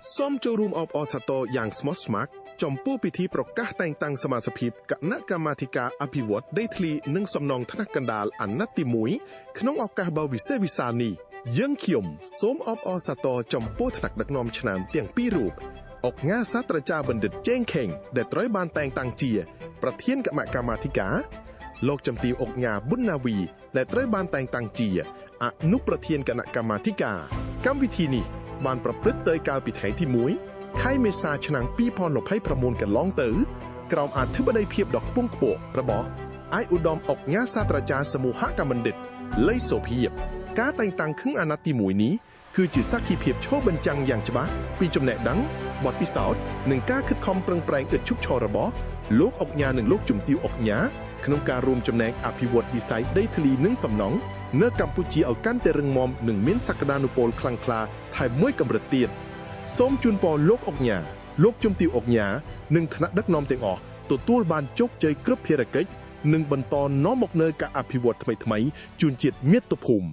សូមចូលរួមអបអរសាទរយ៉ាងស្មោះស្ម័គ្រចំពោះពិធីប្រកាសតែងតាំងសមាជិកភាពគណៈកម្មាធិការអភិវឌ្ឍដីធ្លីនិងសំណងថ្នាក់កណ្ដាលអាណត្តិទី1ក្នុងឱកាសដ៏វិសេសវិសាលនេះយើងខ្ញុំសូមអបអរសាទរចំពោះថ្នាក់ដឹកនាំឆ្នាំទាំងពីររូបអុកញ៉ាសាស្ត្រាចារ្យបណ្ឌិតជេងខេងដែលត្រូវបានតែងតាំងជា ប្រធានគណៈកម្មាធិការលោកជំទាវអុកញ៉ាប៊ុនណាវីដែលត្រូវបានតែងតាំងជាអនុប្រធានគណៈកម្មាធិការកម្មវិធីនេះបានប្រព្រឹត្តទៅកាលពីថ្ងៃទី1ខែមេសាឆ្នាំ2029កន្លងទៅ ក្រោមអធិបតីភាពដ៏ខ្ពង់ខ្ពស់របស់ឯកឧត្តមអុកញ៉ាសាស្ត្រាចារ្យសមូហកម្មបណ្ឌិតលីសូភាពការតែងតាំងខឹងអាណត្តិទី1នេះគឺជាសក្ខីភាពឈរបញ្ចាំងយ៉ាងច្បាស់ពីចំណេះដឹងបទពិសោធន៍និងការខិតខំប្រឹងប្រែងឥតឈប់ឈររបស់លោកអុកញ៉ានិងលោកជំទាវអុកញ៉ាក្នុងការរួមចំណែកអភិវឌ្ឍវិស័យដីធ្លីនិងសំណង់នៅកម្ពុជាឲ្យកាន់តែរឹងមាំនិងមានសក្តានុពលខ្លាំងក្លាថែមមួយកម្រិតទៀតសូមជូនពរលោកអុកញ៉ាលោកជំទាវអុកញ៉ានិងថ្នាក់ដឹកនាំទាំងអស់ទទួលបានជោគជ័យគ្រប់ភារកិច្ចនិងបន្តនាំមកនូវការអភិវឌ្ឍថ្មីៗជូនជាតិមាតុភូមិ។